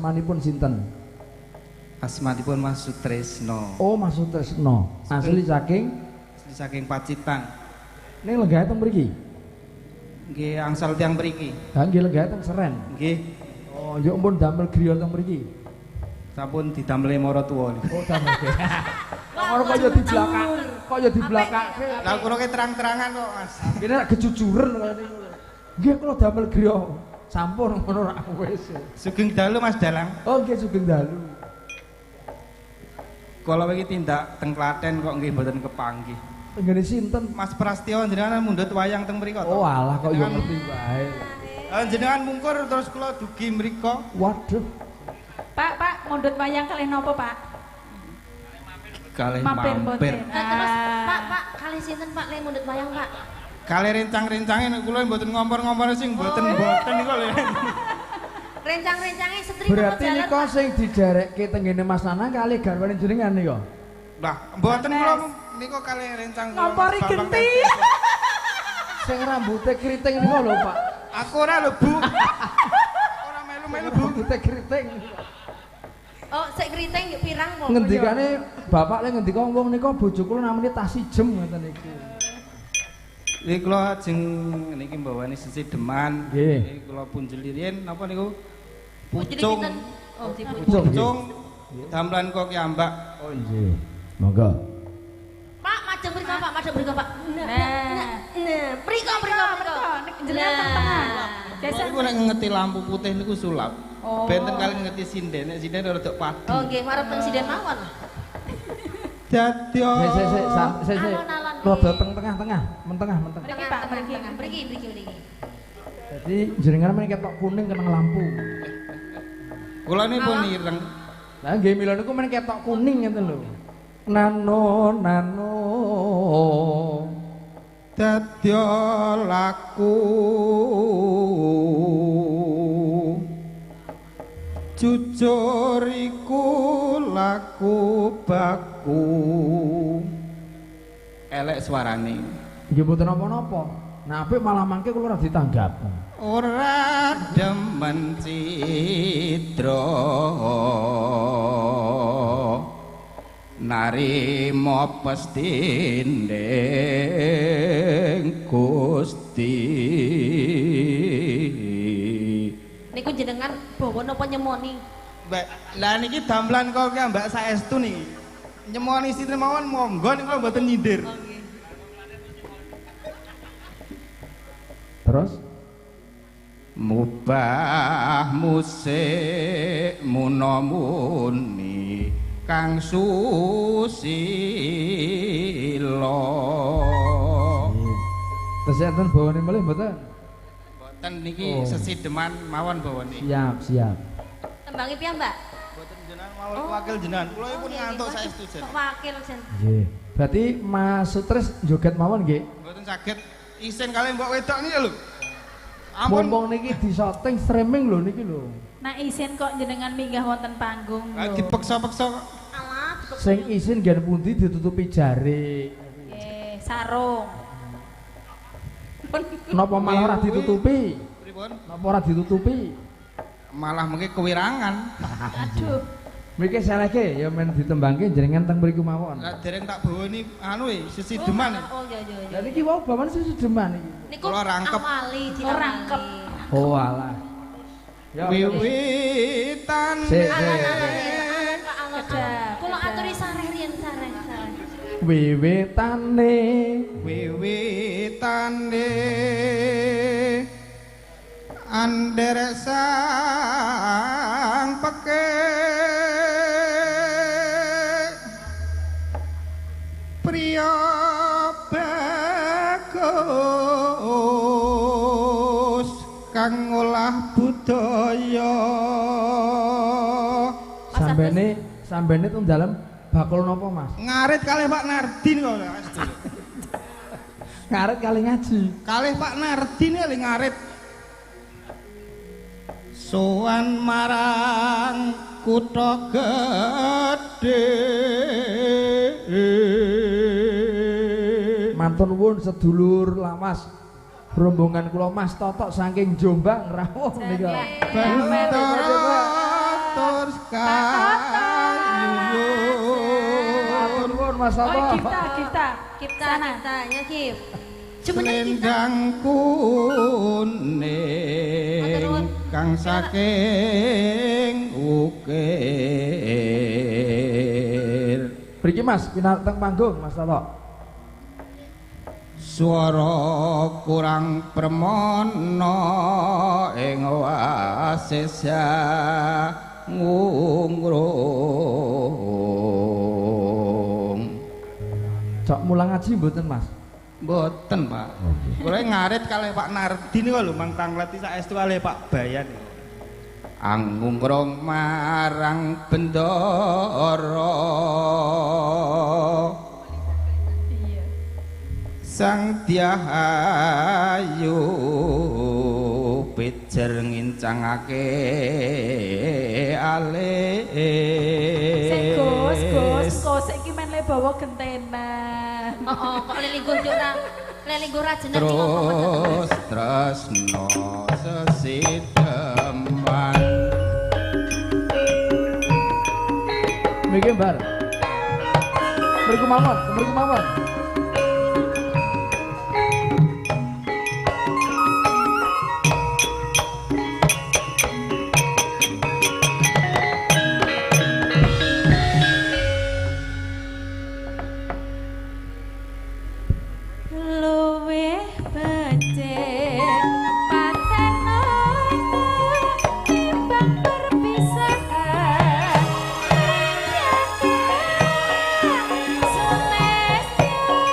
Asmanipun sinten? Asmanipun Mas Sutresno. Oh, Mas Sutresno. Asli saking? Asli saking Pacitan. Ning lenggahe teng mriki? Nggih, angsal tiyang mriki. Ha nggih lenggahe teng Seren. Nggih. Oh, yo ampun damel griya teng mriki. Sampun didamel mara tuwa niku. Oh, damel. Ngono kok yo diblakak, kok yo diblakake. Lah kula ki terang-terangan kok, Mas. Kene rak kejujuran kaya niku lho. Nggih kula damel griya. Sampun ngono rak wis. Sugeng dalu Mas Dalang. Oh, nggih sugeng dalu. Kula wingi tindak teng Klaten kok nggih mboten kepanggih. Tenggene sinten? Mas Prastyo jenengan mundhut wayang teng mriko to. Oh alah kok yo ngerti wae. Jenengan mungkur terus kula dugi mriko. Waduh. Pak, Pak, mundhut wayang kalih napa, Pak? Kalih mampir. Terus Pak, Pak, kalih sinten Pak le mundhut wayang, Pak? Kalih rencang-rencange nek kula mboten ngompor-ngompor sing mboten-mboten niku lho. Rencang-rencange setri napa jalan? Berarti nika sing diderekke tenggene Mas Nanang kalih garwane jenengan nika. Lah, mboten kula niku kalih rencang kula. Ngompori genti. Sing rambute keriting niku lho, Pak. Aku ora lho, Bu. Aku ora melu-melu, Bu. Rambute keriting. Oh, sik keriting pirang kok. Ngendikane bapak le ngendika wong nika bojo kula namine Tasijem ngoten niku. Niki kula ajeng niki mbawani sesideman. Niki kula punjeli riyen napa niku? Pucung. Oh, dipucung. Pucung. Damelan kok kiambak. Oh, nggih. Monggo. Pak, majeng mriko, Pak, majeng mriko, Pak. Nah, nah, mriko, mriko, mriko. Jenengan teng tengah. Niku nek ngeti lampu putih niku sulap. Oh. Benten kali ngeti sinden, nek sinden rada padi. Oh nggih, marep teng sinden mawon. Dadya. Sik sik sik sik. Rada teng tengah-tengah, mentengah, mentengah. Mriki Pak, mriki, mriki, mriki, mriki. Dadi jenengan men ketok kuning kena lampu. Kula nipun ireng. Lah nggih mila niku men ketok kuning ngeten lho. Nano nano dadya laku jujur iku laku baku. Elek suarane. Nggih mboten napa-napa. Nah apik malah mangke kula ora ditanggap. Ora demen cidra narima pestinding Gusti. Niku jenengan bawa napa nyemoni? Mbak, lah niki damelan kok ki Mbak saestu niki. Nyemoni sinten mawon monggo niku mboten nyindir. Oh nggih. Terus mubah musik munomuni kang susila. Terus enten bawane malih mboten? Mboten niki sesideman mawon bawane. Siap, siap. Tembangi piyambak? Mboten jenengan mawon wakil jenengan. Kula pun ngantuk saestu jen. Kok wakil jen. Nggih. Berarti Mas Sutris joget mawon nggih? Mboten saged isin kalih mbok wedok niki lho. Ampun. Mumpung niki disoting streaming lho niki lho. Nah isin kok jenengan minggah wonten panggung lho. Dipeksa-peksa kok. Alah, dipeksa. Sing isin nggen pundi ditutupi jarik. Nggih, sarung. Napa malah ora ditutupi? Pripun? Napa ora ditutupi? Malah mengke kewirangan. Aduh. Mriki salehke ya men ditembangke jenengan teng mriku mawon. Lah dereng tak bawani anu e sesideman. Oh iya iya iya. Lah niki wau bawane sesideman iki. Niku awali rangkep. Oh alah. Ya wiwitan. Kula aturi sareh riyen sareh sareh. Wiwitane wiwitane anderek sang peke priya bagus kang ngolah budaya. Sambene sambene teng dalem bakul napa Mas? Ngarit kalih Pak Nardin kok. Ngarit kalih ngaji. Kalih Pak Nardin kalih ngarit. Sowan marang kutha gedhe. Matur nuwun sedulur lawas. Rombongan kula Mas Totok saking Jombang rawuh nika. Bantara kayuyun. Nuwun Mas Oh, Toto. Gifta, Gifta. Kipta, Sana. Kipta, ya Kip. Jumeneng Kipta. Selendang kuning kang saking ukir. Mriki Mas, pindah teng panggung Mas Toto. Swara kurang permana ing wasesa ngungrung. Cok mulang ngaji mboten Mas? Mboten, Pak. Kula ngarit kalih Pak Nardi niku lho mang tanglet saestu kalih Pak Bayan. Angungrung marang bendara. Iya. Sang Dyahayu pijer ngincangake alis. Sik Gus, Gus, engko sik iki men le bawa gentenan. Heeh, kok lelingguh yo ora lelingguh ra jeneng iki ngomong Terus tresno sesideman. Mriki Bar. Mriku mawon, mriku mawon. Luwih becik paten timbang perpisahan. Sunestya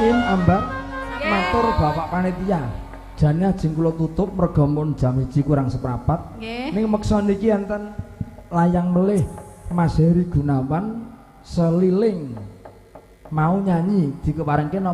Kim Ambar matur Bapak panitia. Jane ajeng kula tutup merga mun jam 1 kurang seprapat. Nggih. Ning meksa niki enten layang melih Mas Heri Gunawan seliling mau nyanyi dikeparengke.